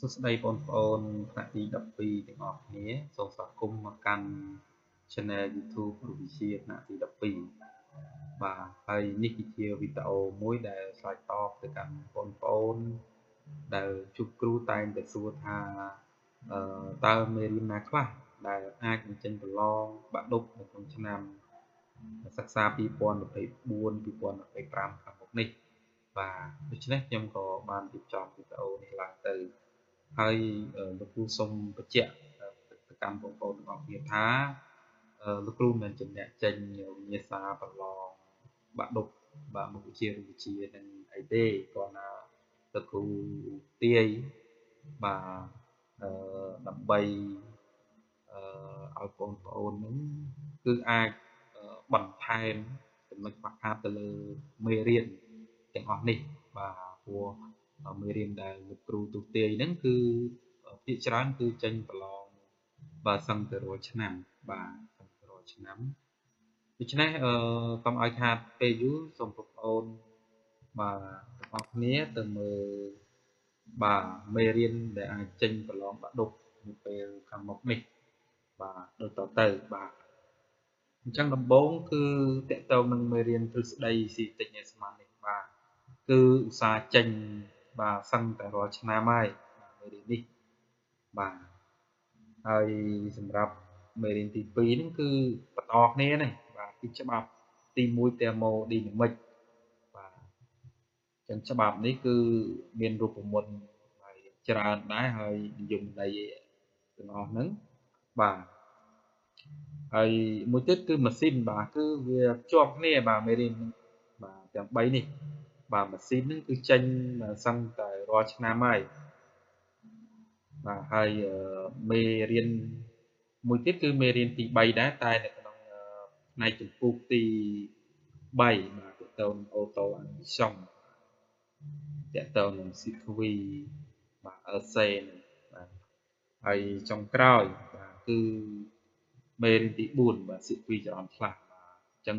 សួស្តីបងប្អូនថ្នាក់ទី12ទាំងអស់គ្នាសូមស្វាគមន៍មកកាន់ Channel YouTube រូបវិទ្យាថ្នាក់ទី12បាទហើយនេះគឺជាវីដេអូមួយដែលឆ្លើយតបទៅកាន់បងប្អូនដែលជួបគ្រូតែងតែសួរថាតើមេរៀនណាខ្លះដែលអាចបញ្ចេញប្រឡងបាក់ឌុបនៅក្នុងឆ្នាំសិក្សា2024 2025ខាងមុខនេះបាទដូច្នេះខ្ញុំក៏បានរៀបចំវីដេអូនេះឡើងទៅហើយលោកគ្រូសូមបញ្ជាក់ទៅកាន់បងប្អូនទាំងអស់គ្នាថាលោកគ្រូមិនជាអ្នកចេញវិញ្ញាសាប្រឡងបាក់ឌុបបាទមុខវិជ្ជារូបវិទ្យានឹងអីទេគ្រាន់តែលោកគ្រូទាយបាទដើម្បីឲ្យបងប្អូននឹងគឺអាចបន្ថែមចំណុចខ្វះខាតទៅលើមេរៀនទាំងអស់នេះបាទព្រោះមេរៀនដែលលោកគ្រូទូទាយហ្នឹងគឺភាគច្រើនគឺចេញប្រឡងបាទសឹងទៅរាល់ឆ្នាំបាទសឹងទៅរាល់ឆ្នាំដូច្នេះកុំឲ្យខាតពេលយូរសូមបងប្អូនបាទទាំងអស់គ្នាទៅមើលបាទមេរៀនដែលអាចចេញប្រឡងបាក់ឌុបនៅពេលខាងមុខនេះបាទដូចតទៅបាទអញ្ចឹងដំបូងគឺតកតងនឹងមេរៀនទ្រឹស្ដីស៊ីតិចនៃស្មាននេះបាទគឺឧស្សាហ៍ចេញបាទសឹងតែរាល់ឆ្នាំហើយបាទមេរៀននេះបាទហើយសម្រាប់មេរៀនទី2ហ្នឹងគឺបន្តគ្នានេះបាទគឺច្បាប់ទី1 thermodynamic បាទអញ្ចឹងច្បាប់នេះគឺមានរូបមន្តហើយច្រើនដែរហើយនិយមន័យទាំងអស់ហ្នឹងបាទហើយមួយទៀតគឺម៉ាស៊ីនបាទគឺវាជាប់គ្នាបាទមេរៀនបាទទាំង3នេះបាទម៉ាស៊ីនហ្នឹងគឺចេញសឹងតែរាល់ឆ្នាំហើយបាទហើយមេរៀនមួយទៀតគឺមេរៀនទី3ដែរតែនៅក្នុងផ្នែកចម្ពោះទី3បាទទាក់ទងនឹង auto admission ទាក់ទងនឹង CQV បាទ LC បាទហើយចុងក្រោយបាទគឺមេរៀនទី4បាទ CQV ចរន្តខ្លះបាទអញ្ចឹង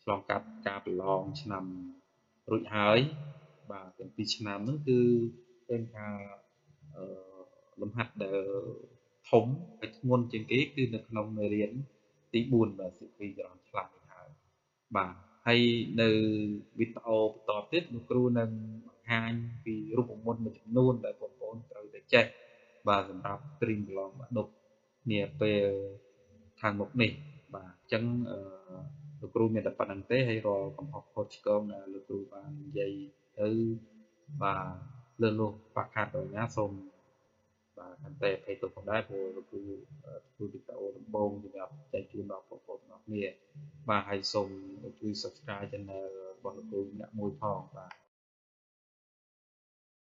ឆ្លងកាត់ការប្រឡងឆ្នាំរួចហើយបាទទាំងពីរឆ្នាំហ្នឹងគឺឃើញថាលំហាត់ដែលធំហើយធ្ងន់ជាងគេគឺនៅក្នុងមេរៀនទី4បាទ CQV ចរន្តខ្លះនេះហើយបាទហើយនៅវីដេអូបន្តទៀតលោកគ្រូនឹងបង្ហាញពីរូបមន្តមួយចំនួនដែលបងប្អូនត្រូវតែចេះបាទសម្រាប់ត្រៀមប្រឡងបាក់ឌុបនាពេលខាងមុខនេះបាទអញ្ចឹងលោកគ្រូមានតែប៉ុណ្្នឹងទេហើយរាល់កំហុសខុសឆ្គងដែលលោកគ្រូបាននិយាយទៅបាទលើនោះខ្វះខាតដល់ណាសូមបាទអន្តេអភ័យទោសផងដែរព្រោះលោកគ្រូធ្វើវីដេអូដំបូងសម្រាប់ចែកជូនដល់បងប្អូនទាំងអស់គ្នាបាទហើយសូមជួយ Subscribe Channel របស់លោកគ្រូម្នាក់មួយផងបាទ។